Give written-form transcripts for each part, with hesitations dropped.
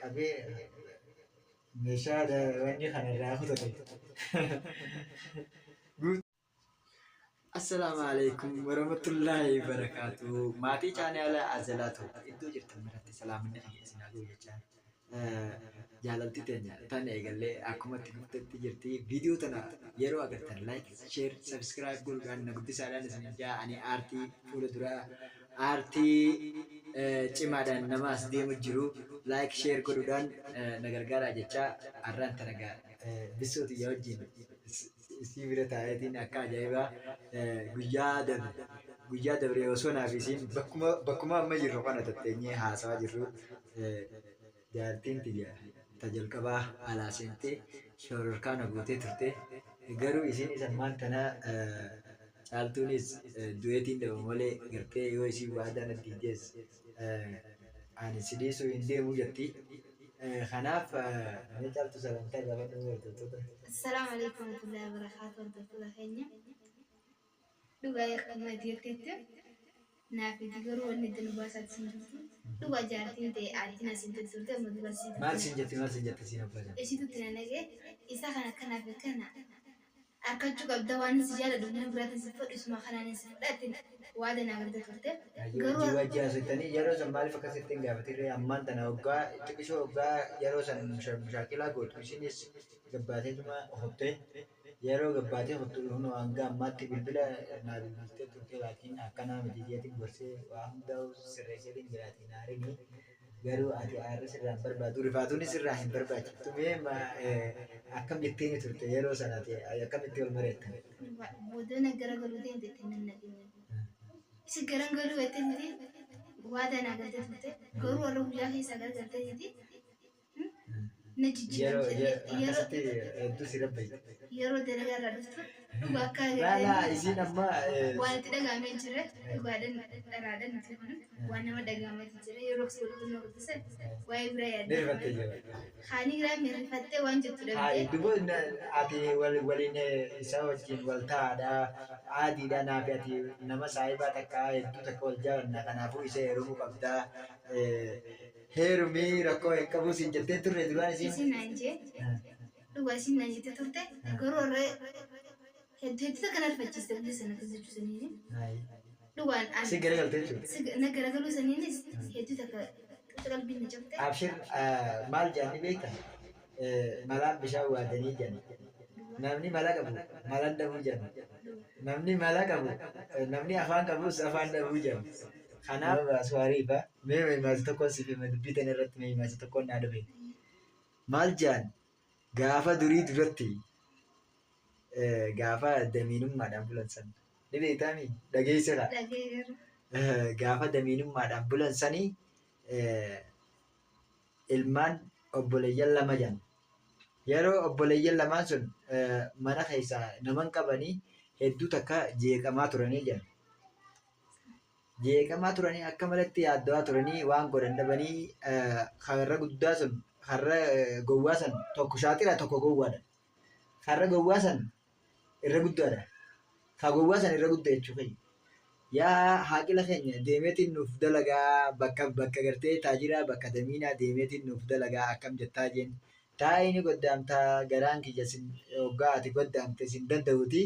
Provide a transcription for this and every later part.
Qabee meeshaa wanni kana irraa kutate. Assalaamu alaikum warahmatullaahi wabarakaatu. Maatii chaanaala Azalaa Tuub iddoo jirtan maratti salaamanni kiyya isin haa gahu jechaa jaalalti teenya tan eegallee akkuma itti fuftetti jirti. Viidiyoo tana yeroo agartan like, share, subscribe godhuudhaan na guddisaadhaan isin jaa ani aartii fuula duraa aartii cimaadhaan nama as deemu jiru like, share godhuudhaan na gargaaraa jechaa har'aan tana gaa bissoo tiyya wajjin isii bira taa'eetiin akka ajaa'ibaa guyyaa dabre guyyaa dabre osoo naaf isiin bakkuma bakkuma amma jirru kana tatteenyee haasawaa jirru jaartiin tiyya ta jalqabaa alaa seentee shororkaa na gootee turte garuu isiin isa ammaan tana caaltuunis du'eetiin dhaba malee gartee yoo isiin waadaa na diidees ani si dhiisuu hin deemu jetti. Kanaaf mee caaltu salamtaa gaafadhu hordoftoota. Assalaamu alaikum warahmatullahi wabarakatuh hordoftoota keenya. Dhugaa akkuma ati jettetti naaf iti garuu wanni itti nu baasaatti sin jirtu. Dhugaa jaartiin ta'e aartiin asiin tolti turte amma dura situ Maal siin jetti maal siin jette siin abbaa isitu itti na naqee isa kana akkanaaf akkana Arkachuu qabda waan si jaaladhu nama biraatiin si fudhu isuma kanaan si fudhaatti waada naa galte turte. Garuu Wajji wajji haasofitanii yeroo san maaliif akkas jettee hin gaafatin ree ammaan tana hoggaa xiqishoo hoggaa yeroo san mushaakilaa gootu isinis gabbaateetuma hottee yeroo gabbaatee hottu hunoo hanga ammaatti bilbila naa bilbiltee turte laakiin akkanaa miti jeetiin gorsee waa hundaa'u sirreesseetiin jiraatiin aarinii Garuu ati aarri sirraa hin barbaadu, rifaatuunis sirraa hin barbaachiftu. Mee akkam jetteeni turte yeroo sana ati akkamitti wal mari'attan? Booda gara galuu deemte itti nan naqine. Isa garan galuu jettee miti waadaa naa galtee turte. Garuu warra guyyaa keessaa gara galtee miti. Na Yeroo jijjiiramte. Yeroo akkasitti hedduu si rabbayti. Yeroo dalagaa irraa dhuftu dhugaa akka Laa laa agartee isiin amma waan itti dhaga'amee jira dhugaadhaan dharaadhaan nuti kun waan nama dhaga'amee jira yeroo akkasii walitti nu guddisan waa'ee biraa ni yaadda rifattee jira. Kaanii biraa mirrifattee waan jettu Haa dhabdee dubo ati wal waliin isa wajjin wal ta'aadha aadiidha naaf ati nama saahibaa takka hedduu takka wal jaalanna kanaafuu isa heerumuu qabdaa heerumii rakkoo hin qabuu siin jettee turre duraan isiin. Isin naan jee Dhugaa isiin naan jettee turte garuu har'a hedduu hedduu takka na rifachiiste guyyaa sana akkas jechuu saniini. Dhugaan an Si garagalte jechuudha. si na garagaluu saniinis hedduu takka xiqqoo qalbiin na cabte. Abshir maal jedhan ni beekta? Malaan bishaan waadanii jedhan. Namni mala qabu malan dhabuu jedhan. Namni mala qabu namni afaan qabus afaan dhabuu jedhan. Kanaaf baasu ariifa. Mee meemaasa tokkoon siif hima dubbii tana irratti meemaasa tokkoon naa dhufe. Maal jedhan Gaafa durii duratti gaafa damiinummaadhaan bulan san ni beektaami dhageesse kaa Dhageera. gaafa damiinummaadhaan bulan sanii ilmaan obboleeyyan lama jan yeroo obboleeyyan lamaan sun mana keessaa naman qabanii hedduu takka jeeqamaa turanii jan Jeeqamaa turanii akka malatti yaaddawaa turanii waan godhan dhabanii karra guddaa sun karra gowwaa san tokko shaaxira tokko gowwaadha. Karra gowwaa san irra guddaadha. Ka gowwaa san irra guddaa jechuu keenya. Yaa haaqila keenya deemeetiin nuuf dalagaa bakka bakka gartee taajiraa bakka damiinaa deemeetiin nuuf dalagaa akkam jettaa jeen taa'ii ni goddaamtaa garaan kiyya sin hoggaa ati goddaamte sin danda'uuti.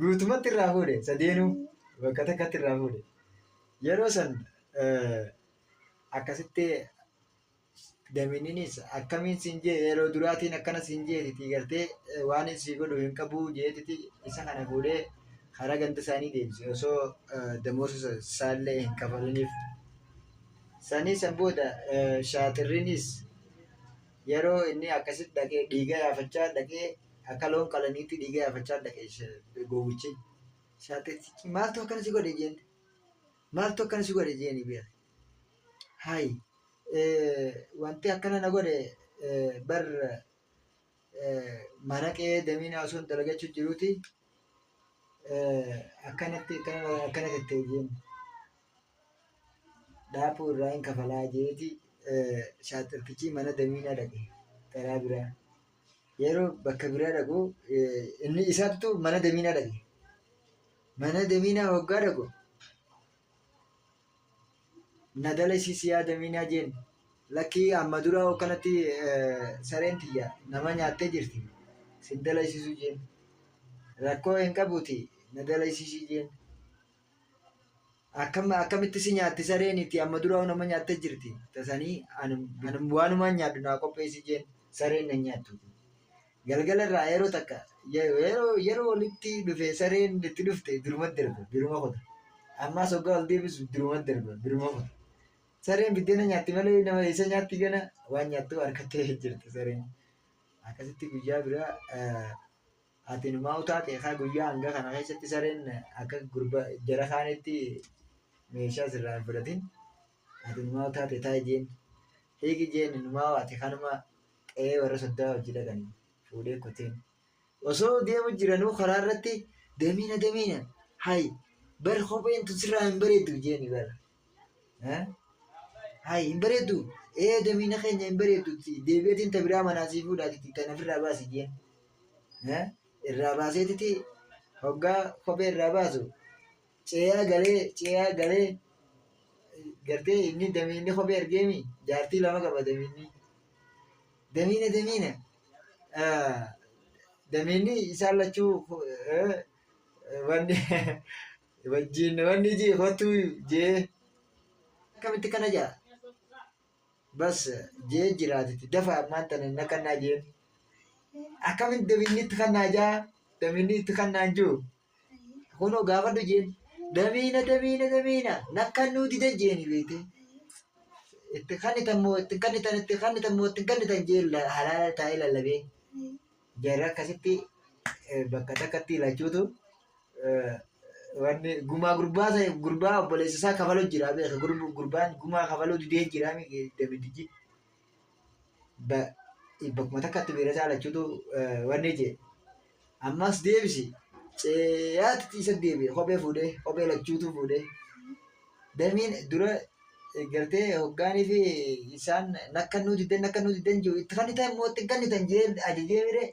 Guutumatti irraa fuudhe sadeenuu bakka takkatti irraa fuudhe. Yeroo san akkasitti Damininis akkamiin siin jee yeroo duraatiin akkana siin jeetiti gartee waan si godhu hin qabu jeetiti isa kana fuudhee karaa ganda isaanii deebise osoo damoosa isaallee hin kafaliniif. Sanii san booda shaaxirriinis yeroo inni akkasitti dhaqee dhiiga yaafachaa dhaqee akka loon qalaniitti dhiiga yaafachaa dhaqee gowwichi. Shaaxirtichi maaltu akkana si godhe jeen? Maaltu akkana si godhe jeeni beeka. Hayi wanti akkana na godhe bar mana qe'ee damiina osoo hin dalagachuu jiruuti akkanatti akkana tettee jeen. Daapuu irraa hin kafalaa jeeti shaaxirtichi mana damiinaa dhaqe karaa biraa. Yeroo bakka biraa dhaqu inni isaatu mana damiinaa dhaqe. Mana damiinaa hoggaa dhaqu na dalasiisi yaa damiinaa jeen. Lakkii amma dura akkanatti sareen tiyya nama nyaattee jirti. Sin dalasiisu jeen. Rakkoo hin qabuuti na dalasiisi jeen. Akkam akkamitti si nyaatti sareen itti amma dura nama nyaattee jirti. Tasanii anum waanumaan nyaadhu naa qopheessi jeen sareen na nyaattu. Galgala irraa yeroo takka yeroo walitti dhufe sareen itti dhufte duruma darba biruma kuta. Ammas hoggaa ol deebisu duruma darba biruma kuta. Sareen biddeena nyaatti malee nama isa nyaatti gana waan nyaattu harkattee jirti sareen. Akkasitti guyyaa biraa ati numaa utaate haa guyyaa hanga kana keessatti sareen akka gurba jara kaanitti meeshaa sirraa hin fudhatin. Ati numaa utaate taa'i jeen. Hiiki jeen numaa ati kanuma qe'ee warra soddaa hojii dhaqanii fuudhee kuteen. Osoo deemu jiranuu karaa irratti damiina damiina hayi bar kopheen tun sirraa hin bareeddu jeeni bara. Hayi hin bareeddu ee damiina keenya hin bareeddu deebi'eetiin ta biraa manaa sii fuudhaatiti tan ofirraa baasi jeen. Irraa baaseetiti hoggaa kophee irraa baasu ceeyaa galee ceeyaa galee gartee inni damiinni kophee ergeemi jaartii lama qaba damiinni. Damiina damiina damiinni isaan lachuu wanni wajjin wanni jee kottu jee akkamitti kana jaa bas jee jiraatiti dafa ammaan tana inni akkannaa jeen akkamitti damiinni itti kannaa jaa damiinni itti kannaan jiru kunoo gaafadhu jeen damiina damiina damiina nakkannuu dida jeeni beekte itti kannitan moo itti kannitan itti kannitan moo itti kannitan jee halaala taa'ee lallabee jarri akkasitti bakka takkatti lachuutu wanni gumaa gurbaa ta'e gurbaa obboleessa isaa kafaluu jira beeka gurbaan gumaa kafaluu didee jira damidichi bakkuma takkatti beera isaa lachuutu wanni jee ammas deebisi ceeyaatti isa deebi'e kophee fuudhee kophee lachuutu fuudhee damiin dura gartee hoggaanii fi isaan nakkannuu diddan nakkannuu diddan jiru itti kannitan moo itti kannitan jeen ajajee mire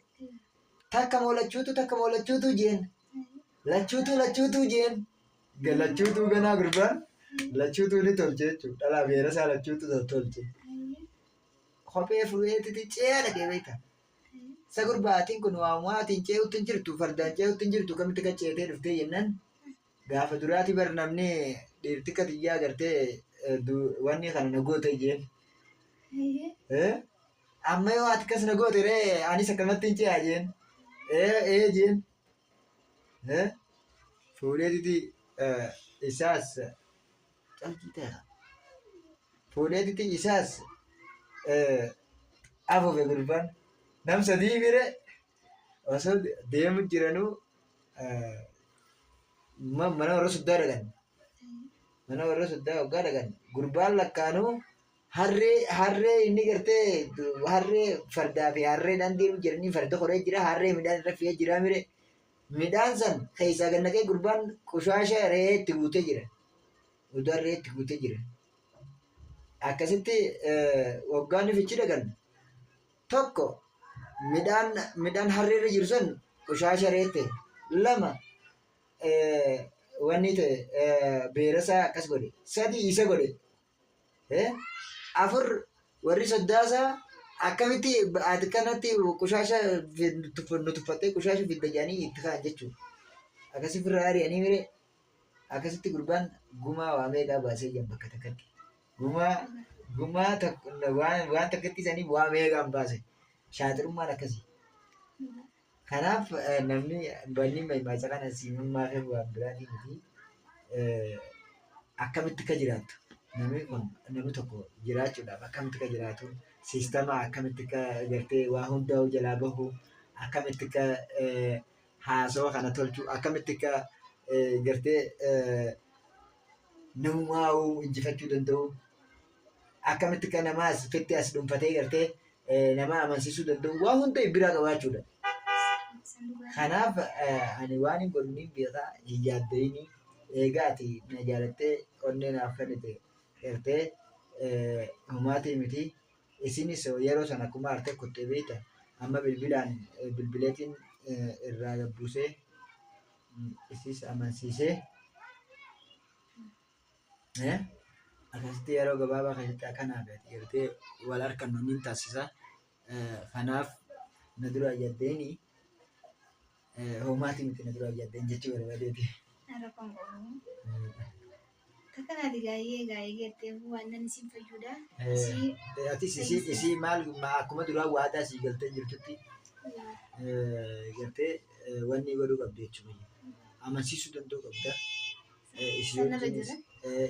takka moo lachuutu takka moo lachuutu jeen lachuutu lachuutu jeen lachuutu ganaa gurbaan lachuutu ni tolche jechuudha dhalaa beera isaa lachuutu tolche kophee fuudheetiti ceeyaa dhaqee beekta. Isa gurbaatiin kun waamaatiin ce'utti hin jirtu fardaan ce'utti hin jirtu kamitti kan ceetee dhuftee jennaan gaafa duraati bar namni dhiirti katiyyaa gartee wanni kana na goote jeen. Amma yoo ati akkas na goote ree anis akkanumatti hin ce'a jeen. Ee ee jeen. Fuudheetiti isaas calqii ta'eera. Fuudheetiti isaas afuufe gurbaan. Nam sadii bire osoo deemu jiranuu mana warra soddaa dhaqan. Mana warra soddaa hoggaa dhaqan gurbaan lakkaanuu harree harree inni gartee harree fardaa fi harreedhaan deemu jiranii farda koree jira harree midhaan irra fe'ee jira mire midhaan san keessaa gad naqee gurbaan qushaasha re'ee itti guutee jira. Udaan re'ee itti guutee jira. Akkasitti hoggaan fichi dhaqan tokko midhaan midhaan harree irra jiru san qushaasha re'ee ta'e lama wanni ta'e beerasaa akkas godhe sadi isa godhe afur warri soddaasaa akkamitti ati kanatti qushaasha nu tuffattee qushaasha fidda jedhanii itti ka'an jechuudha. Akkasii ofirraa ari'anii mire akkasitti gurbaan gumaa waa meeqaa baasee jiran bakka takkatti. Gumaa Gumaa tokko waan tokkotti sanii waa meeqaan baase. Shaaxirummaan akkasii. Kanaaf namni banni maayimaaca kana siimummaa fi waan biraatii miti. Akkamitti akka jiraattu namni kun namni tokko jiraachuudhaaf akkamitti akka jiraatu siistama akkamitti akka gartee waa hundaa'u jalaa bahu akkamitti akka haasawa kana tolchu akkamitti akka gartee namummaa injifachuu danda'u akkamitti akka nama as fitti as dhuunfatee gartee nama amansiisuu danda'u waa hunda biraa qabaachuudha. Kanaaf ani waan hin godhu niin beekaa hin yaadda'ini eegaa ati na jaalattee onnee naaf kennite gartee homaatii miti. Isinis yeroo sana akkuma aartee kuttee beekta amma bilbilaan bilbileetiin irraa gabbuusee isis amansiisee akkasitti yeroo gabaabaa keessatti akkanaaf ati gartee wal harkannu niin taasisa. Kanaaf na dura yaadda'ini homaatii miti na dura yaadda'in jechuu barbaadeeti. Rakkoon qabu. Takkanaati gaayee gaayee gartee waan nan isin fayyuudha. Isii Atis isii maal akkuma duraa waadaa sii galtee jirtutti gartee wanni godhuu qabdu jechuudha. Amansiisuu danda'uu qabda. Sanarra jira.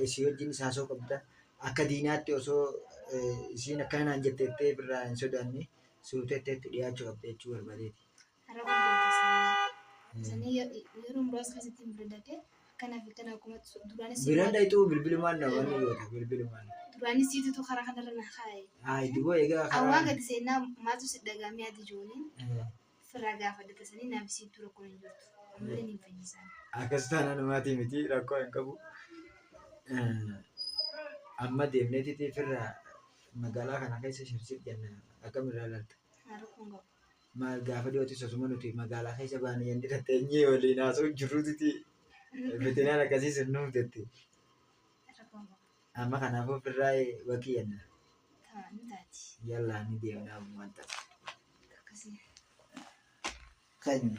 Isii wajjinis haasa'uu qabda. Akka diinaatti osoo isiin akkana naan jetteettee birraa hin sodaanne suuteetteetti dhiyaachuu qabda jechuu barbaadeeti. Rakkoon qabdu. Sanii yeroo muraasa keessatti hin bira dafee akkanaa fi akkana akkuma duraanis Biraan dhayituu bilbilumaan na wanni goota bilbilumaan. Duraanis siitutu karaa kanarra na kaa'e. Haa duboo egaa Awwaa karaa. gadi seenaa maaltu si dhagaamee ati ijoolleen firraa gaafadhata sanii naaf siittu rakkoon hin jirtu. Ammallee ni fayyisan. Akkas taanaan maatii miti rakkoo hin qabu. Amma deemneetiti firraa magaalaa kana keessa shirshir jenna akkamirraa ilaalta. Rakkoon qabu. Maal gaafa dhiyootis osuma nuti magaalaa keessa baane jennee tatteenyee waliin haasa'u jirruutiti fitinaan akkasiis hin nuuftetti. Rakkoon qabu. Amma kanaafuu firraa wakii jenna. Ta'a ni taati. Yallaa ni deemnaa wanta. Akkasii. Kan